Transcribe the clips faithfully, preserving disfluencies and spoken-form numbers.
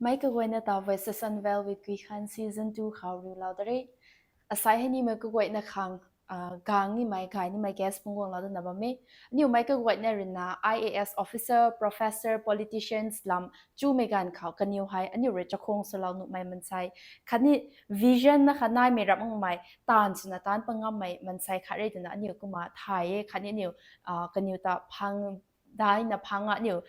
Meic kaguayna ta Voices Unveiled with Kuikhan season two khou riulou da re. Asai hei ni meic kaguayna khang gang nimei, gay nimei guest phungc guanglou dana bam e. Aniu meic kaguayna ruina I A S officer, professor, politicians lam chumei ganv khou kaniw hei aniu rui chakhwang swlou nuhmei mansei, khatni vision na kha naimei ramhmei taanv swna taanc pangammei mansei khat re twna aniu kumna thay e. Khatni aniu kaniw ta phang daina phang a aniu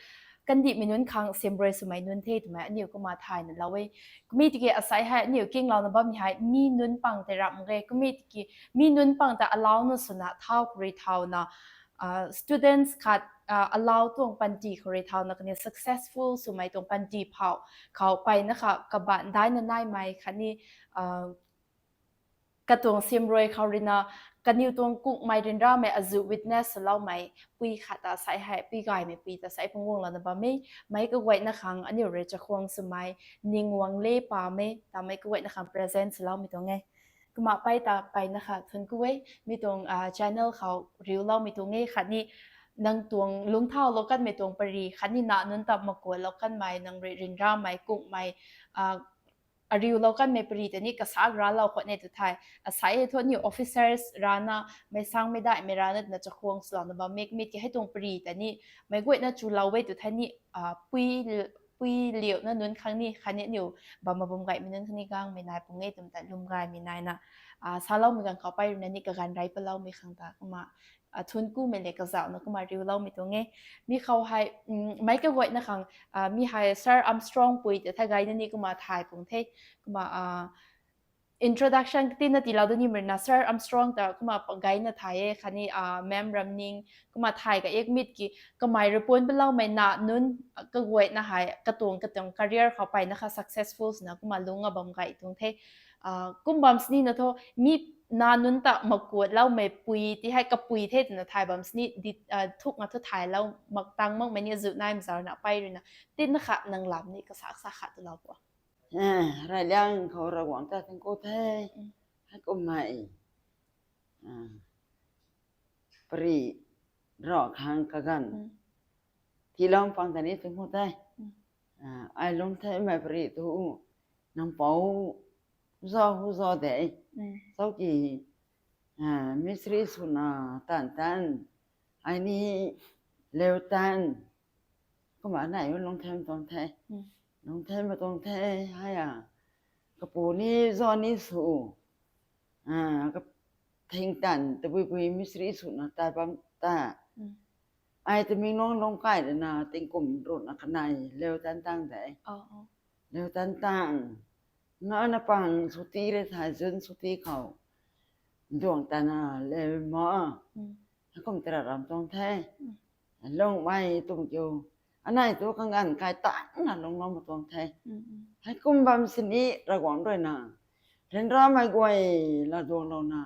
kandihmei nunc khang siamruai swmei nunc the twmei aniu kumna thayna lou e. Kumna tiki asai hei aniu kinglouna bammei hei mi nunc pang tei ramh mak ge. Kumna tiki mi nunc pang ta alauna swna thau khou rui thauna students khat alau tuang panty khou rui thauna khatni successful swmei tuang panty phou khou peyna kha kabaanc daina naimei khatni katuang siamruai khou ruina kaniw tuang kungmei ryanramei azuh witness swloumei pui khat ta sai hei, pui gaymei pui ta sai phungc guanglouna bam e. Meic kaguayna khang aniu rui chakhwang swmei Ningwang le Pam e, ta meic kaguayna khang present swloumei tuang e. Kumna pey ta peyna kha thuanc ku e, mi tuang channel khou riuloumei tuang e. Khatni nang tuang lungcthaulou kanmei tuang pary khatni na nunc ta makuatlou kanmei, nang rui ryanramei kungmei ariulou kanmei pary ta ni kasak raclou khwan e tw thei, asai e thu aniu officers rana, meicsangmei daihmei rana twna chakhwang swlouna bam e. Kumna tiki hei tuang pary ta ni meic guayna chulou e tw thei ni pui liuna nunc khang ni khatni aniu bam mabam gaymei nunc khang ni gangmei nai pung e twmei ta lwm gaymei naina saloumei ganv khou pey ruina ni kaganv rey paloumei khang ta kumna thuanc kumei le kazauhna kumna riuloumei tuang e. Mi khou hei meic kaguayna khang mi hei Sir Armstrong pui ta thei gayna ni kumna thay pung the. Kumna introduction katina tiilou da nimei ruina Sir Armstrong ta kumna gayna thay e. Khatni Ma'am Ramning kumna thay ka e. Kumna tiki kamei rui puan paloumei na nunc kaguayna hei katuang katuang career khou peyna kha successful swna kumna lungc a bam gay tuang the. Kum bam sini na thu mi na nunc ta makuatloumei pui ti hei kapui the twna thay bam sini thuk nga thu thaylou mak tang makmei ni azuh naimei zauc na pey ruina tina kha nang lam ni kasak sa khat twlou pw. Reyliang khou Ravguangc ta thuanc ku the. Heikummei pary ra khang kaganv tiilou pang ta ni thuanc ku the. Ai lungc themei pary tu nang pou za hu za de, sauki mistri swna taanv taanv, ai ni leu taanv, kumna nai lungc them tuang the. Lungc them tuang the, hei a kapu ni za ni sw thing taanv tabui bui mistri swna tat bam ta ai taming lungc lungc kai rana tingkum runa kanei leu taanv taanv de. Leu taanv taanv, na na pang suti re thai zun suti khou duang tana leu ma, kum tara ram tuang the. Lungmei tum kiu, anei tu kaganv kai tangna lungclou ma tuang the. Heikum bam sini Ravguangc ruina ryanramei guay la duanglouna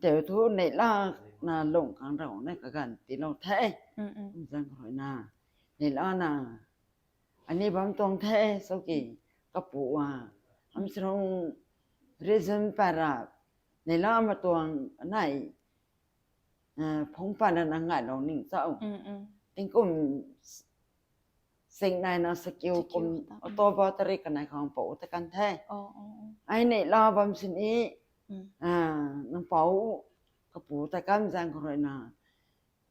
teu thu neihlana lung khang Ravguangc nei kaganv tiilou the. Kumzang khou ruina neihlana ani bam tuang the, sauki kapu a Armstrong region para neihla ma tuang anei phungc pana na ngailou ning chau. Tingkum sing naina sakiu kum October tarik kanei khang pou ta kan the. Ai neihla bam sini nang pou kapu ta kamei zaeng khou ruina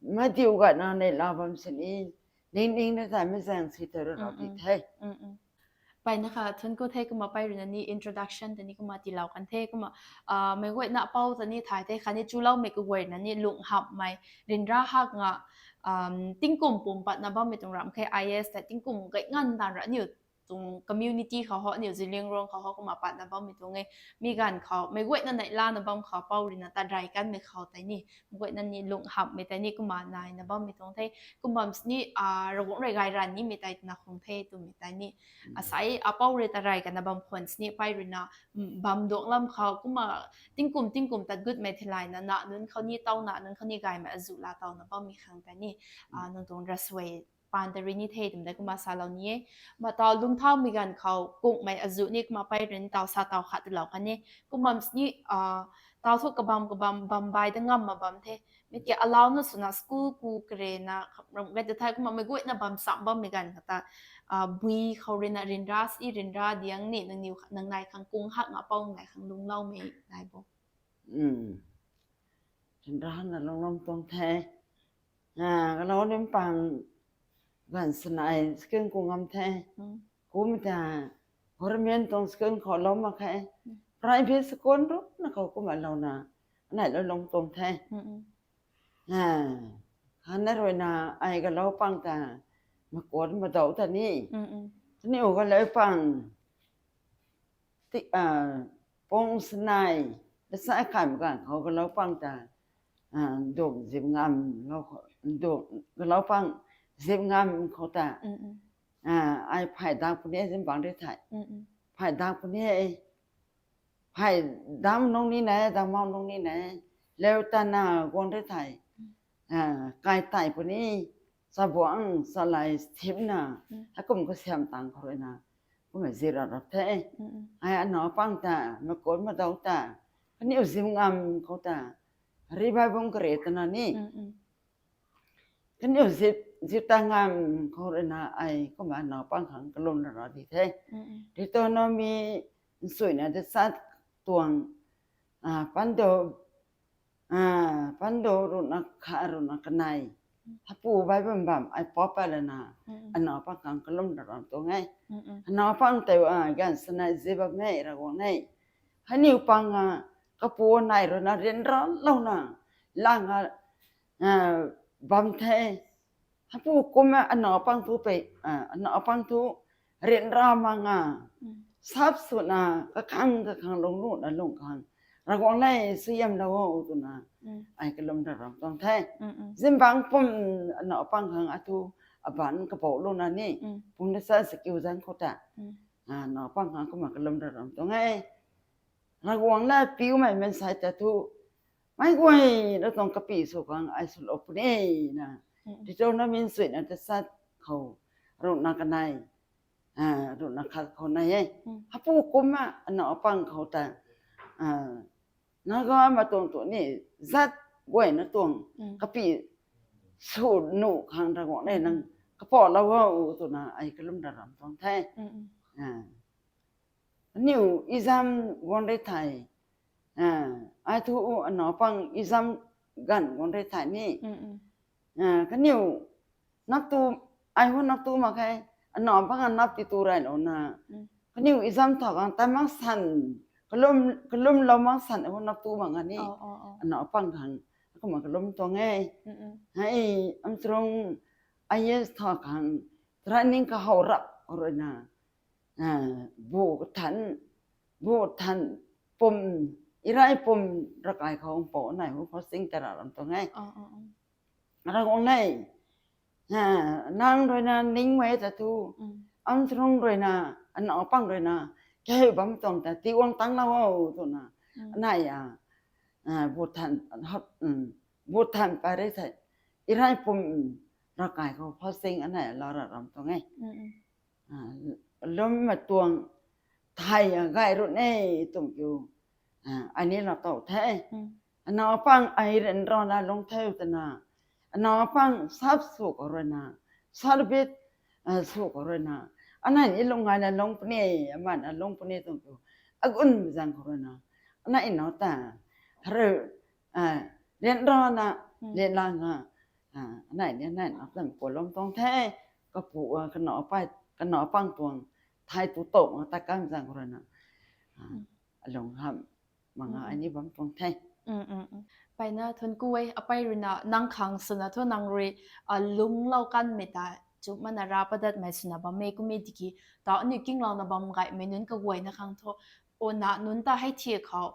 madiu gayna neihla bam sini ning ning na tei mei zaeng si tei rui rau di the. Peyna kha thuanc ku the. Kumna pey ruina ni introduction ta ni kumna tiilou kan the. Kumna meic guayna apou ta ni thay the, khatni chuloumei kaguayna ni lung hamhmei ryanra hak nga tingkum pum patna bammei tuang ramh khe. I A S ta tingkum gay nganv tan ra aniu tuang community khou ho, aniu Zeliangrong khou ho kumna patna bammei tuang e. Mi ganv khou meic guayna neihlana bam khou apou ruina tat rey kanmei khou tei ni meic guayna ni lung hamhmei tei ni kumna naina bammei tuang the. Kum bam sini Ravguangc rui gay ranv nimei tei twna khang the twmei tei ni asai apou rui tat rey kana bam khwan sini pey ruina bam duangc lam khou kumna tingkum tingkum tat gutmei theilayna na nunc khou ni taw na nunc khou ni gaymei azuh laa tawna bammei khang tei ni nang tuang ravsuai paan ta rui ni the twmei tei kumna salou ni e. Kumna taw lungcthaumei ganv khou kungmei azuh ni kumna pey rui ni taw sa taw khat tiilou kan e. Kum bam sini taw thu kabam kabam bam bai da ngam ma bam the. Mi ki alauna swna school ku karena ram gay ta thei kumna meic guayna bam sam bammei ganv kha ta bui khou rui na ryanra si ryanra diang ni nangniw nang nai khang kung hak nga pou nai khang lungloumei nai bo. Ryanra na lungloumei tuang the. Kalou nim pang ganv sanai school kung ngam the. Kum ta government tuang school khou lou mak khe. Private school ru na khou kumna lou na anai lou lung tuang the. Khanna rui na ai kalou pang ta makuat madou ta ni. Kaniw kalou pang ti pung sanai lasa khan ganv khou kalou pang ta dum zip ngam, kalou pang zip ngam khou ta ai phay dak puni zim bang ri thei. Phay dak puni phay dam nung ni ne, dam mau nung ni ne, leu tana guang ri thei. Kai tai puni chabuang salai thimna akum kasiam tang khou rui na kumna zip rap rap the. Ai anaw pang ta makuat madou ta kaniw zip ngam khou ta ri bai bung kare tana ni. Kaniw zip ta ngam khou rui na ai kumna anaw pang khang kalum ra ra di the. Deuteronomy nsuina de sat tuang pando pando runa kha runa kanei hapu bai bam bam ai pop pat lana anaw pang khang kalum ra ram tuang e. Anaw pang tei ganv sanai zip bam e Ravguangc e. Haniw pang kapu nai rui na ryanra lou na lang bam the. Hapu kumna anaw pang thu pe anaw pang thu ryanra mak nga sap swna kakhang kakhang lung luna lung khang Ravguangc le suaihiamlou o twna ai kalum ra ram tuang the. Zimbang pum anaw pang khang athu aban kabou luna ni pum na sa sakiu zan khou ta anaw pang khang kumna kalum ra ram tuang e. Ravguangc la piumei mansei ta thu meic guay na tuang kapy sw khang ai swlou puni na Deuteronomy nsuina de sat khou runa kanei runa khat khou nai e. Hapu kumna anaw pang khou ta Naga ma tuang tu ni zat guayna tuang kapy sw nuh khang Ravguangc le nang kapou lou o twna ai kalum ra ram tuang the. Aniu exam guang ri thei ai thu anaw pang exam ganv guang ri thei ni kaniw nap tu ai hu nap tu mak khe. Anaw pang a nap ti tu raylouna kaniw exam thau khang tai mak san kalumlou mak san hu nap tu mak nga ni anaw pang khang kumna kalum tuang e. Hei Armstrong IAS thau khang training kahou rap rui na bu than bu than pum irai pum ravkai khou mpou nai hu posting ta ra ram tuang e. Ravguangc le nang rui na ningmei ta thu Armstrong rui na anaw pang rui na kahei bam tuang ta ti guang tangclou o twna anei a bu than bu than pary thei irai pum ravkai khou posting anei lou ra ram tuang e. Lum ma tuang thei gay run e twmei kiu ai ni lou tow the. Anaw pang ai ryanra na lung the twna anaw pang sap sw khou rui na service sw khou rui na anei ni lung gayna lung puni aman a lung puni twmei kiu agun zang khou rui na anei naw ta ryanra na lena nga anei ni anei na tan pu lum tuang the. Kapu kanaw pang tuang thei tu tow nga ta kan zang khou rui na alung ham mak nga ai ni bam tuang the. Mpeyna thuanc ku e, apey rui na nang khang swna thu nang rui lunglou kanmei ta chumna ra padatmei swna bam e kum e tiki ta aniu kinglouna bam gaymei nunc kaguayna khang thu o na nunc ta hei thiak khou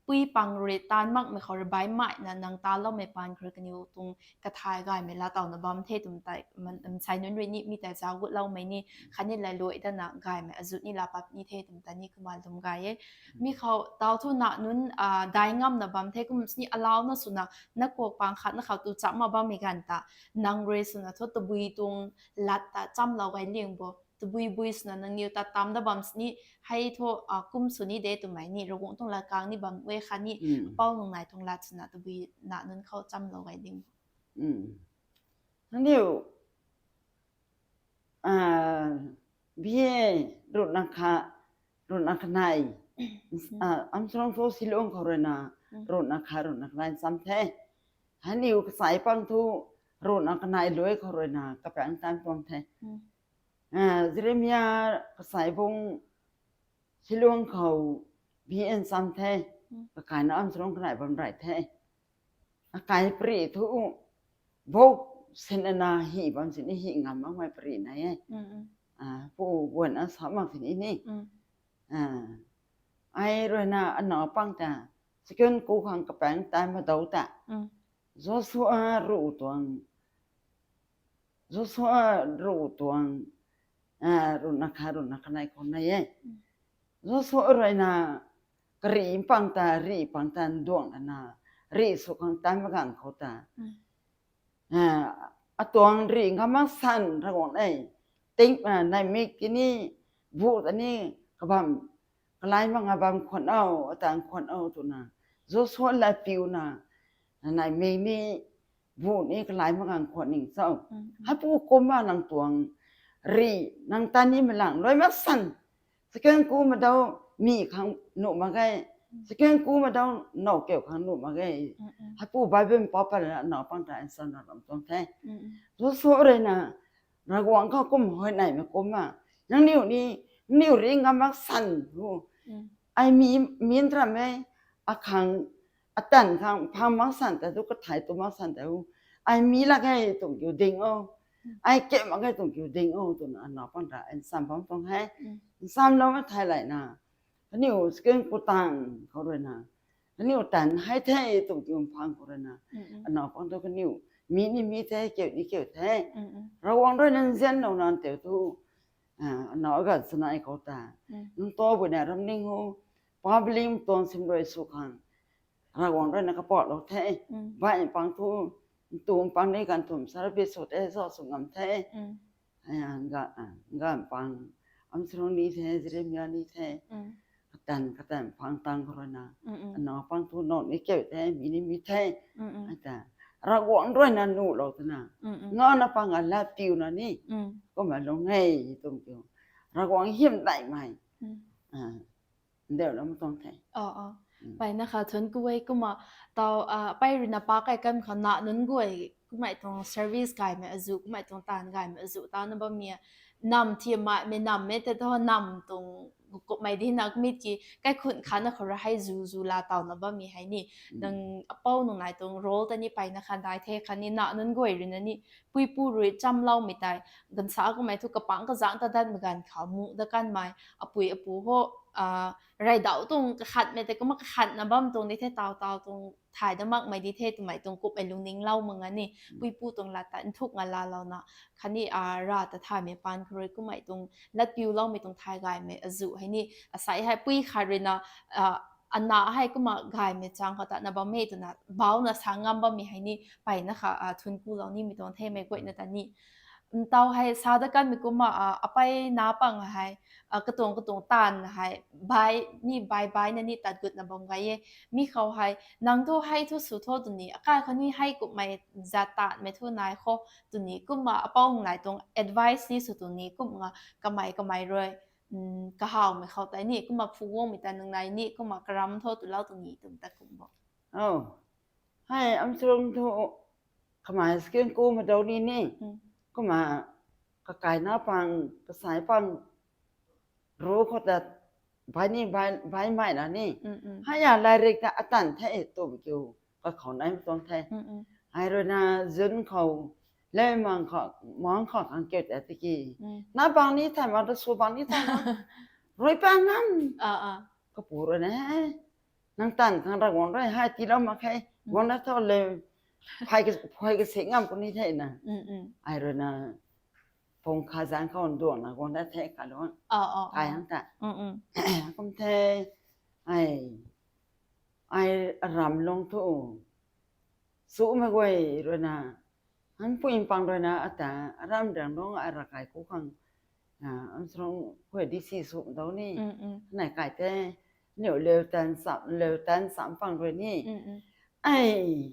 pui pang rui taanv makmei khou rui baihmei na nang taloumei paan khou rui kaniw tuang kathay gaymei laa tawna bam the twmei tei mansei nunc rui ni mi tei zauc gutloumei ni khatni lailuai dana gaymei azut ni laa pat ni the twmei ta ni kumna lwm gay e. Mi khou tau thu na nunc dai ngamna bam the kum sini alauna swna na kuak pang khatna khou tu cham mak bammei ganv ta nang rui swna thu tabui tuang lat ta chamlou gay liang bo, tabui bui swna nangniw ta tam da bam sini hei thu kum sw ni de twmei ni Ravguangc tuang lat kang ni bam e khatni pou nungnai tuang lat swna tabui na nunc khou chamlou gay liang bo. Nangniw ah, B A ruhna kha, ruhna kanei, ah, Armstrong thu Shillong khou ruina, ruhna kha, ruhna kanei sam the. Haniw kasai pang thu ruhna kanei lui khou ruina kapaeng tan tuang the. Ah, Jeremiah kasai bung Shillong khou B A sam the. Kakaina Armstrong kanei bam rey the. Akai pari thu, bok sinna hi bam sini hi ngam makmei pari nai e. Ah, pu guan a sa mak sini ni. Ah, ai ruina anaw pang ta, second ku khang kapaeng tan madou ta. Joshua ruh tuang, Joshua ruh tuang, ah, ruhna kha, ruhna kanei khou nai e. Joshua ruina karih pang ta, rih pang ta nduang ana, rih sw khang tan magang khou ta. Ah, atuang rih ngam mak san Ravguangc e. Ting, ah, naimik tini, bu tani, kabam, kalai mak nga bam khwan o, atan khwan o twna, Joshua lat piuna, naimik ni, bu ni kalai mak nga khwan ning cho. Haipu kumna nang tuang rih, nang tan ni malang lui mak san. Second ku madou mi khang nuh mak ge. Second ku madou now keu khang nuh mak ge. Haipu Bible pau pat na naw pang ta answer na lam tuang the. Joshua ruina, Ravguangc khou kum huayneymei kumna, nangniw ni, nangniw rih ngam mak san hu. Ai mi, min ram e, akhang, atan khang phang mak san ta tu, kathai tu mak san ta hu. Ai mi lak ge tuang kiu ding o. Ai keh mak ge tuang kiu ding o twna anaw pang ta answer bam tuang he. Nsamlou ma thai layna, kaniw second ku tang khou ruina, kaniw tan hei the tuang kiu phang khou ruina, anaw pang tu kaniw mi ni mi the, keu ni keu the. Ravguangc ruina nzianlou nan teu thu, ah, anaw agan sanei khou ta, nang to buina ram ning hu, public tuang sim rui sw khang, Ravguangc ruina kapoutlou the. Bai pang thu, ntum pang ni ganv thum service sw the, zau sw ngam the. Ga, ah, gan pang, Armstrong ni the, Jeremiah ni the. Katan, katan pang tang khou ruina, anaw pang thu now ni keu the, mi ni mi the. Ata, Ravguangc ruina nuhlou twna, ngana pang a lat piuna ni, kumna lung e tuang kiu, Ravguangc hymdaihmei, ah, ndeu lam tuang the. Mpeyna kha thuanc ku e. Kumna tau, ah, pey ruina pa kai kan khou na nunc guay kummei tuang service gaymei azuh, kummei tuang taanv gaymei azuh tauna bammei, nam thiammaimei nam e tei thu, nam tuang kummei di na, kumit ki kaikhunc khatna khou rui hei zu zu laa tawna bammei hei ni, nang apou nunc nai tuang role ta ni mpeyna kha dai the. Khatni na nunc guay ruina ni, puipu rui chamloumei tei, ganvsa kummei thu kapangc kazangc ta datmei ganv khou mu dat kanmei, apui apu ho, ah, raidau tuang kakhatmei tei kumna kakhatna bam tuang di the, taw taw tuang thay dat makmei di the twmei tuang kummei lungninglou mak nga ni, puipu tuang lat ta nthuk nga laalouna, khatni, ah, rav ta thaymei paan khou rui kummei tuang lat piuloumei tuang thay gaymei azuh hei ni, asei hei pui khat ruina, ah, ana hei kumna gaymei chang khou tatna bam e twna bauna sa ngam bammei hei ni, mpeyna kha, ah, thuanc kulou nimei tuang the meic guayna ta ni. Ntau hei sa dat kanmei kumna, ah, apeyna pang hei, ah, katuang katuang taanv hei, bai ni bai baina ni tat gutna bam gay e. Mi khou hei, nang thu hei thu sw tho twni, akai khou ni hei kummei zat taanvmei thu nai kho twni, kumna apou nunc nai tuang advice ni sw twni, kumna kamei kamei rui, kahawmei khou tei ni, kumna phu guangmei ta nunc nai ni, kumna karam tho twlou twni twm ta kum bo. Hei, Armstrong thu, kamei second ku madou ni ni, kumna kakaina pang, kasai pang, ru khou ta, bai ni, bai, baimei na ni. Hei a lairik ta atan the twm kiu, kakhou nai tuang the. Hei ruina zun khou, le mang khou, mang khou khang keu ta tiki. Na bang ni thay ma, ta sw bang ni thay ma. Rui pa ngam. Kapu ruina, nang taanv khang Ravguangc rui hei tiilou mak khe. Guangna tho le, phay ka, phay kasi ngam puni the na. Hei ruina, pung kha zang khou nduangna guang dat the kha lung. Kai hang ta. Kum the, ai, ai ram lung thu, sumei guay ruina, hanpui pang ruina ata, aram rang lung ai rav kai ku khang, ah, Armstrong khou D C sw dou ni, nai kai the, niu leu tan sam, leu tan sam pang rui ni. Ai,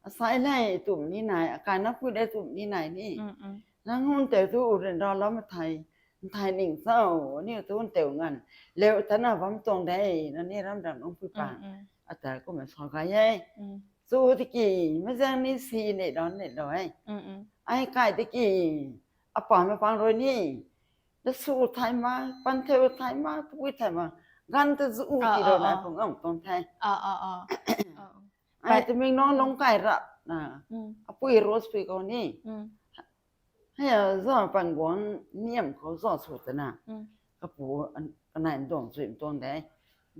asai le twm ni nai, akaina pui le twm ni nai ni. Nang hun teu tu rin ra lam thai, thai ning sao, ni tu teu ngan. Leu tana bam tuang de, na ni ram ram nung pui pa. Ata kumna sa gai e. Chu tiki, mazang ni si ne don ne lo e. Ai kai tiki, apa ma pang rui ni. Da su thai ma, pan theu thai ma, pui thai ma. Gan ta zu u ti lo na kung am tuang thai. Ai ta ming nong nong kai rap na. Apui Rose pui ko ni. Hei a, zo pan guang niam khou zo sw ta na. Kapu, kanai duang chui tuang de.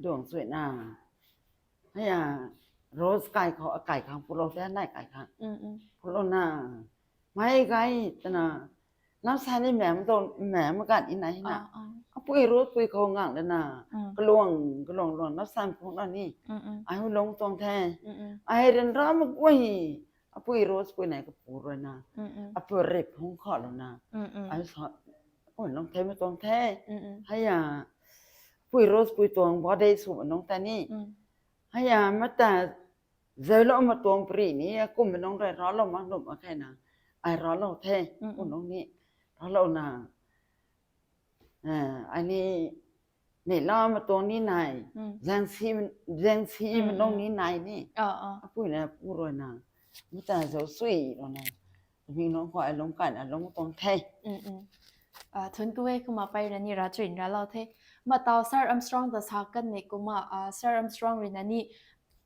Duang chui na. Hei a, Rose kai khou, a kai khang pulo te, nai kai khang. Pulo na. Mai gai ta na. Nang sa ni mem to, mem gan i na hi na. Apui Rose pui khou ngang de na. Kaluang, kaluang luang nang sa phung na ni. Ai hu long tuang the. Ai rin ra ma guay. Apui Rose pui nai kapu rui na. Apui rip hung kha lo na. Ai sa, oi nong the ma tuang the. Hei a, pui Rose pui tuang birthday sw nong ta ni. Hei a, mata zeu lo ma tuang pri ni, a kum nong rui ra lo ma lum a khe na. Ai ra lo the, kum nong ni. Ra lo na. Ai ni, ni la ma tuang ni nai. Zang si, zang si ma nong ni nai ni. Apui na pu rui na. Mata zeu sui lo na. Ming nong khou ai long kai na long tuang the. Thun ku e kumna pei ra ni ra chuin ra lo the. Ma tau Sir Armstrong ta sa kan ne kumna, Sir Armstrong rui na ni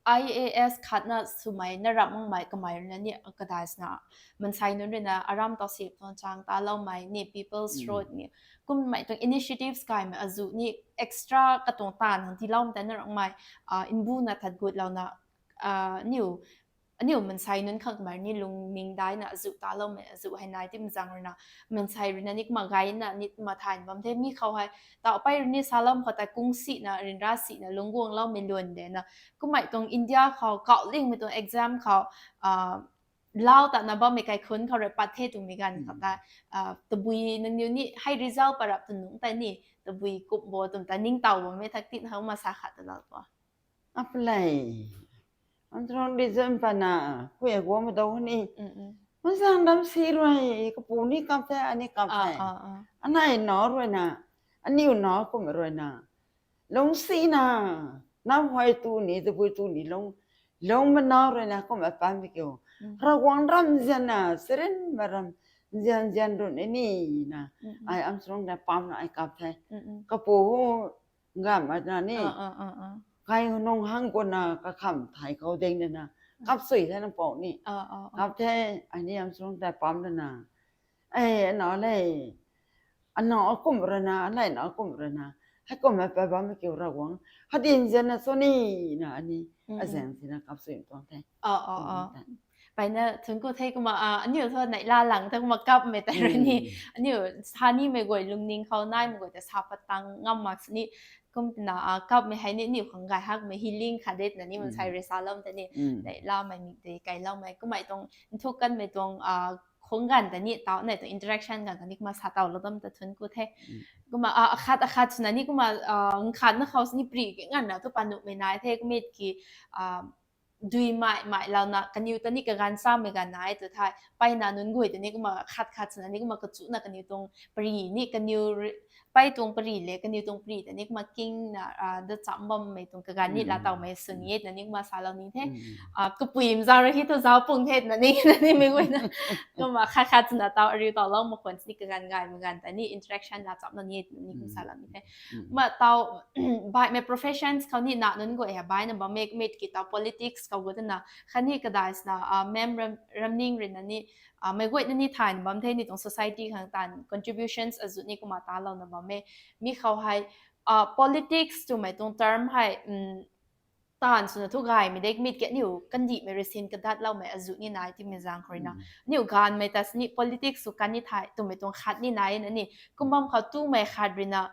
I A S khat na swmei na rap mangmei kamei rui na ni kadai sna. Mansei nunc rui na aram tau sip tuang chang ta loumei ni People's Road ni. Kummei tuang initiatives kaimei azu ni extra katuang ta nang ti lou mei ta na rangmei, inbu na that gut lou na, niu, aniu mansei nunc khang kamei ni lungning dai na azu ta loumei azu hei nai ti mazang rui na. Mansei rui na ni kumna gai na ni kumna thay bam the mi khou hei. Tau pei rui ni sa lou khou ta kung si na, rin ra si na, lungc guang loumei luan de na. Kummei tuang India khou kauh lingmei tuang exam khou, lau ta na bammei kaikhun khou rui pat the twmei ganv khou ta, tabui nangniw ni hei result parap tu nung ta ni, tabui kum bo twm ta ningtow bammei thak ti na hou ma sa khat ta lou tua. Aplei. Armstrong di zan pa na, hui a guang ma dou ni. Mazang dam si rui, kapu ni kap the, ani kap the. Anei na rui na, aniu na kum rui na. Lung si na, na huay tu ni, tabui tu ni lung, lung ma na rui na kum a pam mi kiu. Ravguangc ram zian na, sirin ma ram zian zian run ni na. Ai Armstrong na pam na ai kap the. Kapu ngam a na ni. Kai nung hang ko na kakham thai khou ding na na. Kap sui the na pou ni. Kap the, ai ni Armstrong ta pam na na. Ai, na le. Ana akum rui na, anei na akum rui na. Hei kum a pa bam kiu Ravguangc. Hadin zian na so ni na ani. Azang si na kap sui tuang the. Pai na thun ku the kumna, aniu thu neihla lang ta kumna kapmei ta rui ni. Aniu sa nimei guay lungning khou naimei guay ta sa pat tang ngam mak si ni. Kum tina, kapmei hei ni, aniu khang gay hakmei healing khat de na ni mansei rui sa lou ta ni. Neihlamei mik tei kai loumei. Kummei tuang, nthuk kanmei tuang, khung ganv ta ni, tau nei tuang interaction ganv ta ni kumna sa tau lou dam ta thun ku the. Kumna, akhat, akhat swna ni kumna, nkhat na khou si ni pri ki nganv na tu panuhmei nai the, kummei ki, dui mai, mai lou na, kaniw ta ni kaganv samei ganv nai tu thei, pei na nunc guay ta ni kumna khat, khat swna ni kumna kachuna kaniw tuang pri ni, kaniw pei tuang pri le, kaniw tuang pri ta ni kumna king na, da cham bammei tuang kaganv ni la tawmei swn e na ni kumna sa lou ni the. Kapui mzang rui hi tu zau pung the na ni, na ni mei guay na. Kumna khat, khat swna tau, ariu tau lou ma khwan si ni kaganv gaymei ganv ta ni interaction la cham na ni, na ni kumna sa lou ni the. Kumna tau, baihmei professions khou ni na nunc guay hei baihna bammei, kummei ki tau politics khou gu tana, khatni kadai swna, mem ram, ramning rui na ni, mei guay na ni thay na bam the ni tuang society khang tan contributions azu ni kumna ta lou na bam e. Mi khou hei, politics twmei tuang term hei, taanv swna thu gaymei de, kummei ki aniu kandihmei rui sin kadat loumei azu ni nai timei zaeng khou rui na. Aniu gaanvmei ta si ni politics sw kan ni thei twmei tuang khat ni nai na ni. Kum bam khou tumei khat rui na,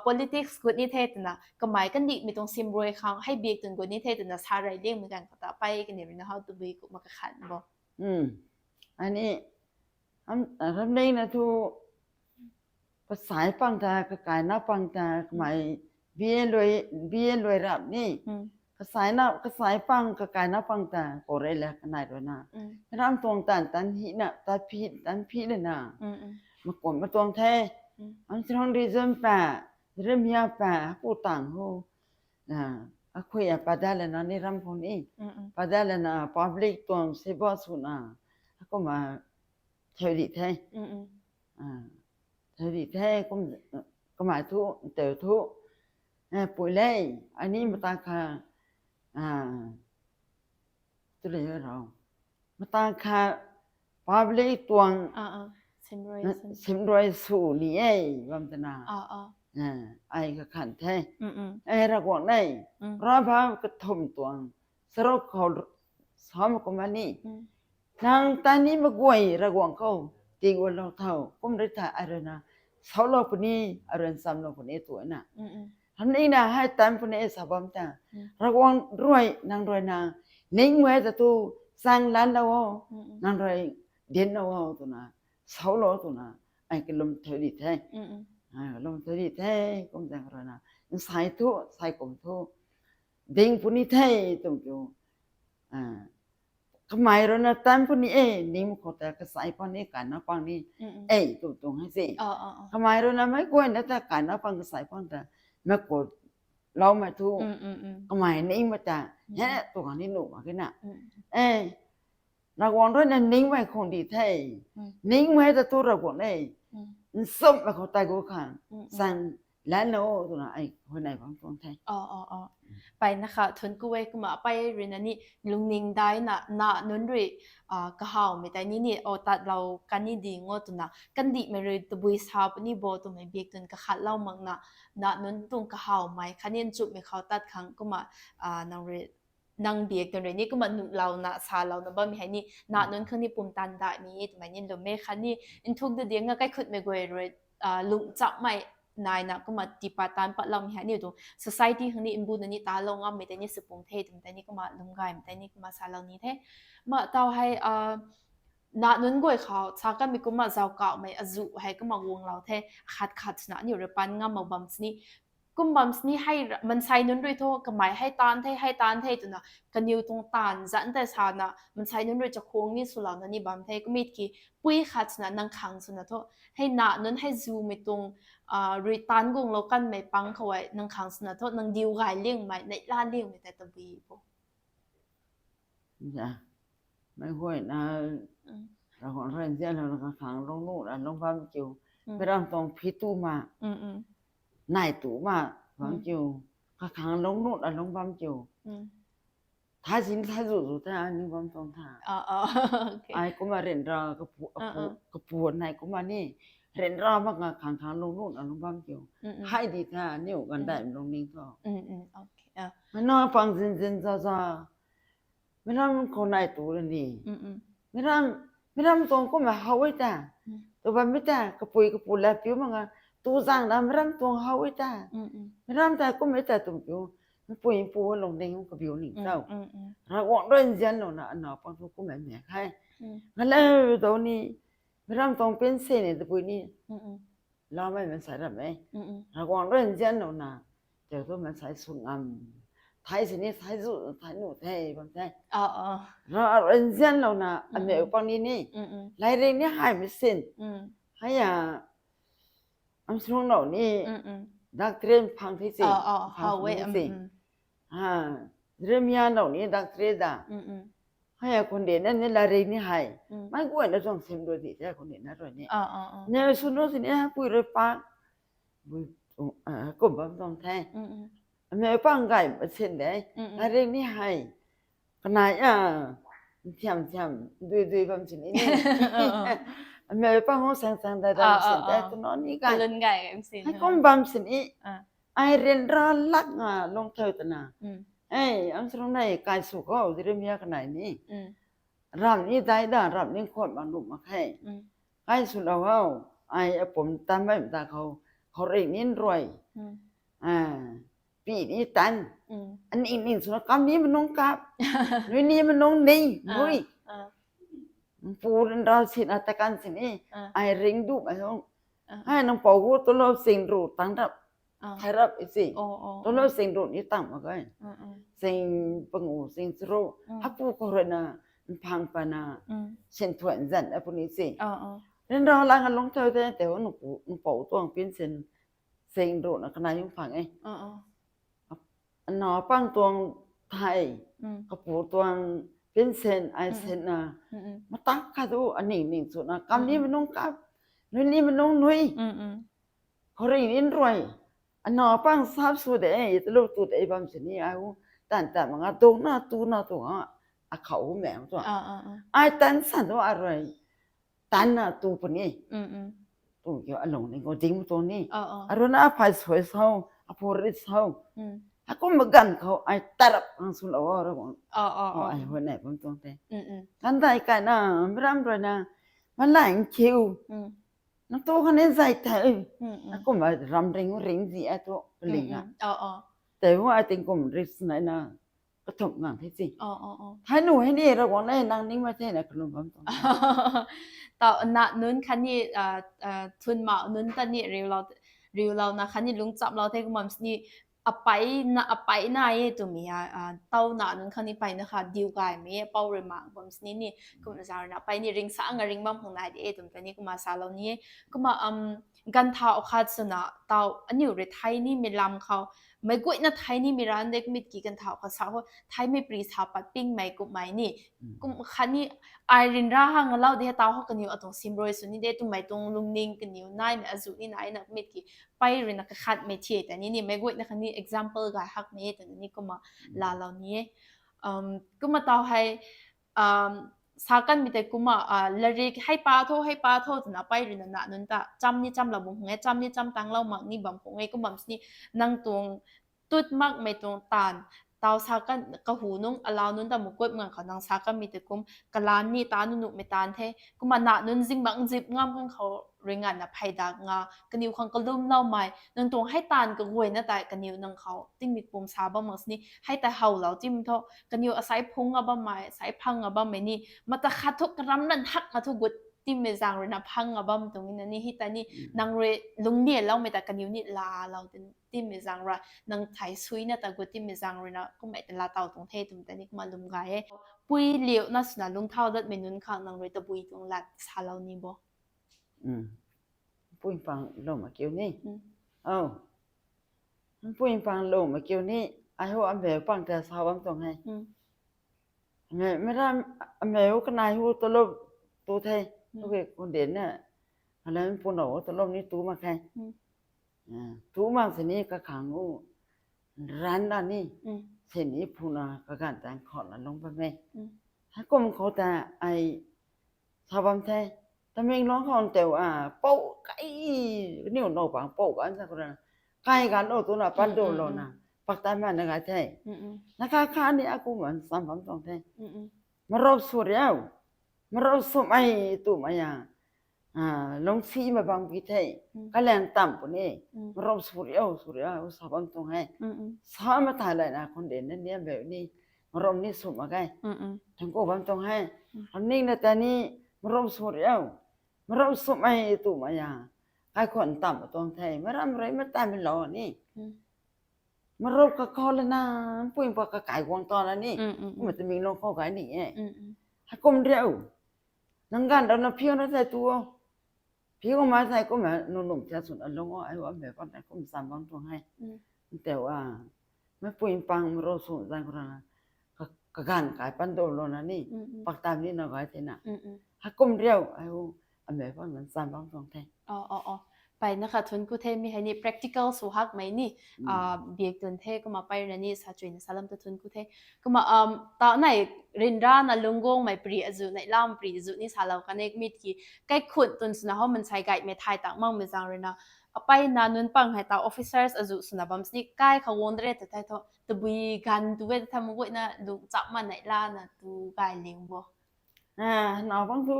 politics gut ni the twna, kamei kandihmei tuang sim rui khang hei bik twn gut ni the twna sa rey liangmei ganv khou ta pei kani rui na how tabui kumna kakhan bo. Ani, ramling na thu, pasai pang ta, kakaina pang ta, kamei B A lui, B A lui rap ni. Kasai na, kasai pang, kakai na pang ta, ko rei le kanai rui na. Ram tuang tan, tan hi na, ta phi, tan phi le na. Makum ma tuang the. Am chirong reason pa, rimya pa, pu tang ho. Na, akhui a pada le na ni ram khou ni. Pada le na public tuang seba sw na. Akum a theu di the. Theu di the, kum, kamai thu, teu thu. Pui le, ani mata kha, tu le rau. Mata kha public tuang simrui su ni e, bam tana. Ai kakhan the. Ai Ravguangc nei, ra ba kathum tuang. Sarok khou sam kumna ni. Nang ta ni maguay Ravguangc khou, tii guan lou tho, kum rui ta arui na, saulou puni, arui nchamlou puni tu na. Hamni na hei tan puni sa bam ta. Ravguangc rui, nang rui na, ning guay ta tu, chang lan lou o, nang rui, din lou o tu na, saulou tu na, ai kalum theu di the. Ai kalum theu di the, kum zang rui na, nsai thu, sai kum thu, ding puni the, tum kiu. Kamai rui na tan puni e, ning khou ta kasai pang ni, kai na pang ni, e, tu tuang hei se. Kamai rui na mei guay na ta kai na pang kasai pang ta, mei ko lou mei thu, kamai ning mei ta, he, tu kang ni nuh mak khe na. E, Ravguangc rui na ningmei khang di the. Ningmei ta tu Ravguangc e. Nchumhmei khou tei gu khang. Sang lan o twna ai huayney bam tuang the. Mpeyna kha thuanc ku e, kumna mpey rui na ni lungning daina, na nunc rui kahawmei tei ni ni o tatlou kan ni ding o twna kandihmei rui tabui sa puni bo twmei biak twn kakhatlou makna, na nunc tuang kahawmei khatni nchumhmei khou tat khang kumna nang rui nang biak twn rui ni kumna nuhlouna salouna bammei hei ni, na nunc khang ni pumtan daihmei twmei ni lwm e khatni nthuk da diang a kaikhutmei guay rui lung chammei naina kumna tiipat taanc patloumei hei ni tuang society khang ni mbuna ni talou ngammei tei ni sw pung the twmei tei ni kumna lwm gaymei tei ni kumna salou ni the. Ma taw hei na nunc guay khou sa kanmei kumna zauc kauhmei azuh hei kumna guanglou the, khat khat swna aniu rui pan ngam mak bam sini. Kum bam sini hei maansei nunc rui thu kamei hei taanc the, hei taanc the twna kaniw tuang taanv zanc tei sana maansei nunc rui chakhwang ni swlouna ni bam the. Kumna ki pui khat swna nang khang swna thu, hei na nunc hei zumei tuang rui taanc guanglou kanmei pang khou e nang khang swna thu nang diu gay lingmei, neihla lingmei tei tabui bo? Meic guayna Ravguangc rui nzianlouna kakhang lungc nuh na lungc bam kiu. Meic ram tuang phi tu ma, nai tu ma bam kiu. Kakhang lungc nuh na lungc bam kiu. Thai sin thai zu zu the aniu bam tuang tha. Ai kumna ryanra kapu nai kumna ni ryanra mak nga khang khang lungc nuh na lungc bam kiu. Hei di tha aniu ganv daihmei lungning thu. Meic na pang zinzin zaza. Meic ram khou nai tu ra ni. Meic ram tuang kumna how e ta. Tu bammei ta kapui kapu lat piu mak nga tu zangna meic ram tuang how e ta. Meic ram ta kumna ta tum kiu. Meipui pu lungning kabiu ning tau. Ravguangc rui nzianlouna anaw pang thu kumna mei khe. Ngalou dou ni meic ram tuang pension ni tabui ni laumei maansei ram e. Ravguangc rui nzianlouna teu thu maansei sw ngam. Thai sini thai zu thai nuh the bam the. Ravguangc rui nzianlouna ameu pang ni ni lairik ni hei machine. Hei a, am srung nou ni doctorate phang the si. Jeremia nou ni doctorate da. Hei a khunde na ni lairik ni hei meic guayna tuang sim rui di the khunde na rui ni. Ne sw nu sini pui rui pa kum bam tuang the. Ameu pang gay sin de. Lairik ni hei kanai a nthiam nthiam dui dui bam sini ni. Ameu pang o sang sang dai dai sin de twna ni gay. Hei kum bam sini. Ai ryanra lak nga lung theu twna. Ei, am srung nei kai sw khou Jeremia kanei ni. Ramh ni dai da, ramh ni khuat mak nuh mak khe. Kai swlou hou, ai apum tan baihmei ta khou, khouringh ni rui. Pih ni tan. Aning ning swna kam ni manung kap. Nui ni manung ni, nui. Pu ryanra sina ta kan sini. Ai ring duhmei hou. Hei nang pou hu tu lou sing ru tang rap. Thai rap i si. Tolo sing run i tang mak ge. Sing pangu, sing churu. Hapu khou rui na, mphang pana, sin thuan zan a puni si. Rin rau lang a lung thau the, te nupou tuang pinsin sing run a kanai yung phang e. Ana pang tuang thai, kapu tuang pinsin, ai sin na, matak khat tu, aning ning chu na, kam ni manung kam, nui ni manung nui. Khou ring in rui, ana pang sap su de, talu tu de bam sini, ai u, tan tan manga, dong na, tu na, tu a, akhou meng tu. Ai tan san tu a rui, tan na tu puni. Tu kiu alung ni, ko ding tu ni. Aruna aphai soi sau, aphu rit sau. Akum magan khou, ai tarap ang su lo, ra bang. Ai hoi nai bam tuang te. Kan dai kai na, mram rui na, malang kiu. Na tu khan e zai thei. Akum a ram ring ring zi a tu, ling a. Tei hu ai ting kum rik nai na, kathumh ngang the si. Thai nu hei ni ra guang nai nang ning ma the na kalum bam tuang. Tau na nunc khatni, thun ma nunc ta ni riulou, riulou na khatni lungchap lou the kumna sini apai na, apai na e twmei a, tau na nunc khatni pai na kha diu gaymei e, pou rui mang bam sini ni, kum zang rui na pai ni ring sa nga ring bam hung nai de e twm ta ni kumna salou ni e. Kumna, ganvthau khat swna tau aniu rui thai nimei lam khou, meic guayna thai nimei ran de kumit ki ganvthau khat sa ho, thaimei pri sa pat pingmei kummei ni, kum khatni ai ryanra hang alou de tau ho kaniw atuang simrui sw ni de twmei tuang lungning kaniw naimei azuh ni nai na kumit ki, pai rui na kakhatmei thie ta ni ni, meic guayna khatni example gay hakmei ta ni kumna laalou ni e. Kumna tau hei, sa kanmei tei kumna, larik hei pa tho, hei pa tho twna pai rui na na nunc ta cham ni chamlou bam khang e, cham ni cham tanglou mak ni bam khang e, kum bam sini nang tuang tut makmei tuang taanv, tau sa kan, kahu nung alau nunc ta mukup ngang khou nang sa kanmei tei kum, kalaan ni ta nunuhmei taanv the, kumna na nunc zingbangc zip ngam khang khou rui nganvna pheydak nga, kaniw khang kalumloumei, nang tuang hei taanv kaguayna tei kaniw nang khou tingmik pum sa bam mak sini, hei tei howlou tim tho, kaniw asei phung nga bammei, asei phang nga bammei ni, mata khat thu karam lan hak nga thu gut timmei zaeng rui na phang nga bam tuang na ni, hei ta ni, nang rui lungclialoumei ta kaniw ni laalou timmei zaeng rui, nang thai suina ta gut timmei zaeng rui na, kummei ta laa taw tuang the twmei ta ni kumna lwm gay e. Pui liuna swna lungcthau datmei nunc khang nang rui tabui tuang lat salou ni bo. Pui pang lou ma kiu ni. Pui pang lou ma kiu ni. Ai hu amveu pang ta sa bam tuang hei. Mei, mei ram, amei u kanai hu talop tu the. Tu ke kundin na. Alai pu na u talop ni tu mak khe. Tu mak sini kakhang u ran na ni. Sini pu na kaganv tang khou na lung bam e. Hei kum khou ta ai sa bam the. Tamenglong khou teu a, pou kai, niu nou pang pou kan sa khou ra. Kai ganv lou tu na, pandu lou na, paktan ma na gay the. Na kha kha ni akumna sa bam tuang the. Marou sw riu, marou swmei twmei a, lungcsimei bam ki the. Kalaeng tam puni, marou sw riu, sw riu sa bam tuang he. Sa ma thay lay na kundin na niam beu ni, marou ni sw mak ge. Thangku bam tuang he. Amning na ta ni, marou sw riu, marou swmei twmei a, kaikhwan tam tuang the, mei ram rui ma tammei lou ni. Marou kakhou lana, pui pa kakai guang ta la ni. Kumna tamenglong khou gay ni e. Hei kum riu. Nang ganv rana phiu na thei tu o. Phiu ma thei kumna nunum thia swn alung o, ai u amei pat na kum sam bam tuang he. Teu a, mei pui pang marou sw zang khou ra, kaganv kai pandu lou na ni, paktan ni na gay the na. Hei kum riu, ai u amei pat na sam bam tuang the. Pai na kha thun ku the, mi hei ni practical sw hakmei ni, biak tun the, kumna pai rui na ni sa chuina salam ta thun ku the. Kumna, ta nai ryanra na lungc guangmei pri azuh, neihlam pri azuh ni salou kan e kumit ki, kaikhun tun swna hou mansei gaymei thay tak makmei zaeng rui na, apai na nunc pang hei ta officers azuh swna bam sini kai khou guang de re ta thei thu, tabui ganv tu e ta thei mei guayna lungchap ma neihla na tu gay liu bo. Na bang thu,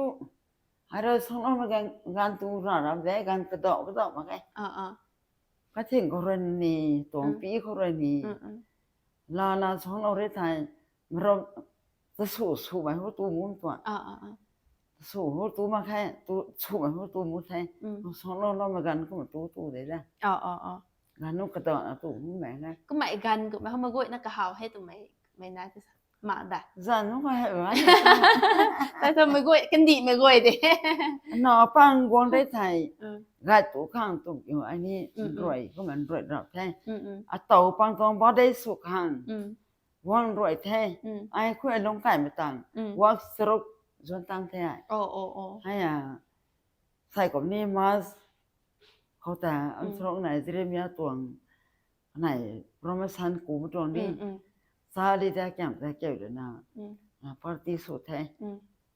hei rui sangloumei ganv, ganv tu ra ra de, ganv kadau kadau mak ge. Kathing khou rui ni, tuang pi khou rui ni. Lana sanglou re thei, marou, ta sw swmei hu tu mu tuang. Ta sw hu tu mak khe, tu swmei hu tu mu the. Sanglou loumei ganv kumna tu tu de da. Ganv nu kadaw na tu mei na. Kummei ganv kummei hou mei guayna kahaw hei twmei mei na ti sa. Ma da. Zan nu ka hei ra. Tai tho mei guay, kandih mei guay de. Na pang guang de thei. Gai tu khang tu kiu ai ni rui, kummei rui rap the. Atow pang tuang ba de sw khang. Guang rui the. Ai khui lung kai mei tang. Work stroke zuan tang the ai. Hei a. Sai kum ni mas khou ta, am srok nai Jeremia tuang nai promotion ku tuang ni. Sa li ta kiam ta keu de na. Party sw the.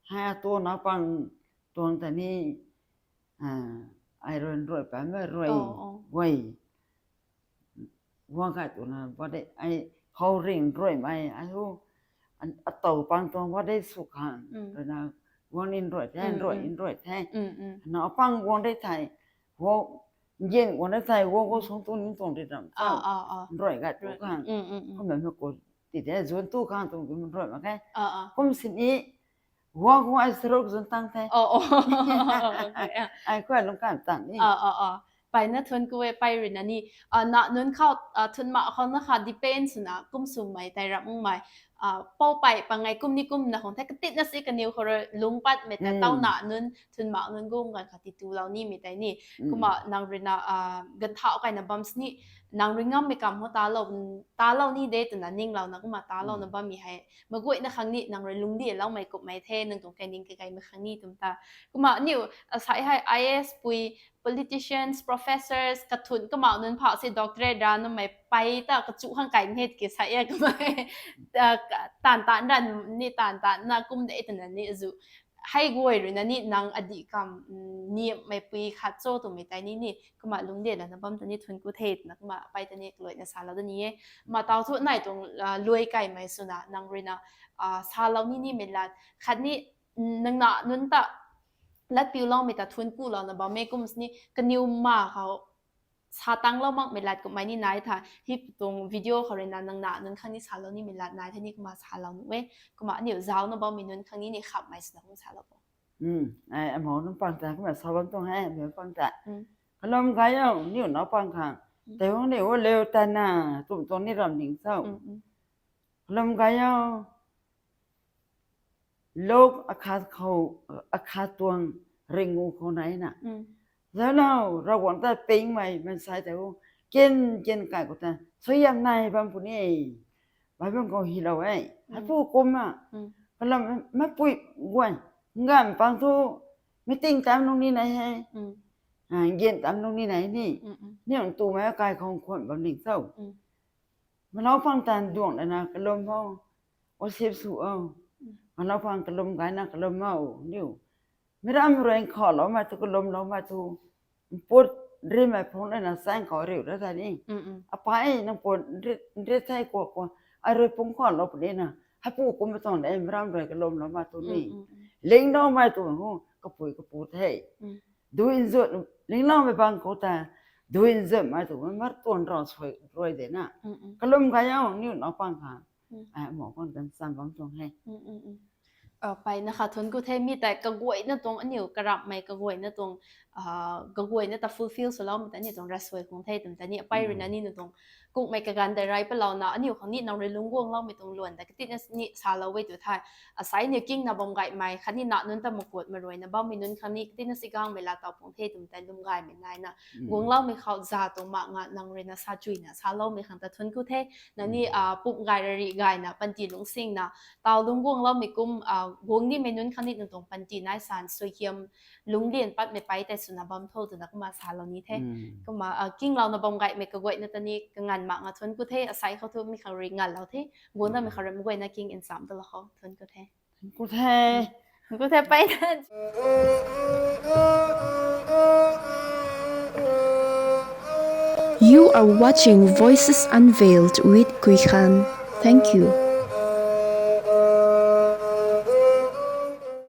Hei a tuang na pang tuang ta ni, ai rui rui pa mei rui. Guay. Guang kai tu na, ba de, ai, khou ring rui mei, ai hu, atow pang tuang ba de sw khang, rui na, guang in rui the, rui in rui the. Na pang guang de thei, guang, gin guang de thei, guang guang sung tu ni tuang de dam. Rui gai tu khang. Kummei mei ku, ti de, zuan tu khang tuang ki rui mak khe. Kum sini, guang guang ai srok zuan tang the. Ai khui lung kai tang ni. Pai na thun ku e, pai rui na ni, na nunc khou, thun ma khou na kha depend swna kum swmei tei rap mumei, pou pei pangai kum ni kum na khang the katit na si kaniw khou rui lung patmei ta taw na nunc thun ma nunc gum ganv kha ti tulou nimei tei ni. Kumna nang rui na, ganthau kaina bam sini, nang rui ngammei kam hou talou, talou ni de twna ninglouna kumna talouna bammei hei. Mei guayna khang ni nang rui lungcdiloumei kummei the, nang tuang kaining kagaymei khang ni twm ta. Kumna aniu, asai hei I A S pui, politicians, professors, kathun kamau nunc phau se doctorate ra numei pei ta kachu khang kai mei the ki sai e kamei. Taanv taanv ran ni taanv taanv na kum de twna ni azu. Hei guay rui na ni nang adih kam, niamhmei pui khat cho twmei tei ni ni, kumna lungcdilouna bam ta ni thun ku the twna kumna pei ta ni kaluaina salou da ni e. Ma tau thu nai tuang, luai kaimei swna nang rui na, salou ni nimei lat. Khatni, nang na nunc ta latpiuloumei ta thun kulouna bammei kum sini kaniw ma khou sa tanglou makmei lat kummei ni nai tha. Hei tuang video khou rui na nang na nunc khang ni salou nimei lat nai the ni kumna salou nu e. Kumna aniu zaucna bammei nunc khang ni ni khamhmei swna kum salou bo. Ai, amou nunc pang ta, kumna sa bam tuang he, amou pang ta. Kalum gay o, niu nau pang khang. Tei hung niu leu ta na, tum tuang ni ram ning cho. Kalum gay o. Luk akhat khou, akhat tuang ringu khou nai na. Zauclou, Ravguangc ta pingmei mansei tei hung, kin, kin kai khou ta, suaihiam nai bam puni. Bible khou hylou e. Heipu kumna, kalum, meipui guay, nganv pang thu, meeting tam nung ni nai he. Gin tam nung ni nai ni. Niu tumei kai khou khwan bam ning cho. Malou pang tan duang lana kalum o. Worship sw o. Malou pang kalum gayna kalum o. Niu. Mi ram rui nkhavloumei thu kalumloumei thu. Mput rimei phung lana sang khou riu ra tha ni. Apei nang put ri, ri thei kua kua. Ai rui pung khwanlou puni na. Heipu kumna tuang de mi ram rui kalumloumei thu ni. Lingloumei tu hu kapui kapu the. Dui nzut, lingloumei bang khou ta, dui nzutmei tu mar tuang rau suai rui de na. Kalum gay o, niu nau pang kha. Ai, mou pang tan sam bam tuang he. Peyna kha thun ku the mi tei kaguayna tuang aniu karamhmei kaguayna tuang, kaguayna ta fulfill swloumei ta aniu tuang ravsuai khang the twmei ta ni apei rui na ni nu tuang kukmei kaganv tei rey palouna aniu khang ni nang rui lungc guangloumei tuang luan ta katina ni salou e tu the. Asei niu kingna bam gaymei khatni na nunc ta makuat maruina bammei nunc khang ni katina si gangmei laa taw pung the twmei tei lwm gaymei naina guangloumei khou za tuang mak nga nang rui na sa chuina saloumei khang ta thun ku the. Nang ni pum gay rari gayna panty lungcsingna taw lungc guangloumei kum, guang nimei nunc khang ni nang tuang panty nai san suaihiam lungclian patmei pei tei swna bam tho twna kumna salou ni the. Kumna kinglouna bam gaymei kaguayna ta ni kanganv mak nga thun ku the, asei khou thu mi khang rui nganvlou the. Guang damei khou rui mi guayna king nsam talou khou thun ku the. Thun ku the. Thun ku the pey the. You are watching Voices Unveiled with Kuikhan. Thank you.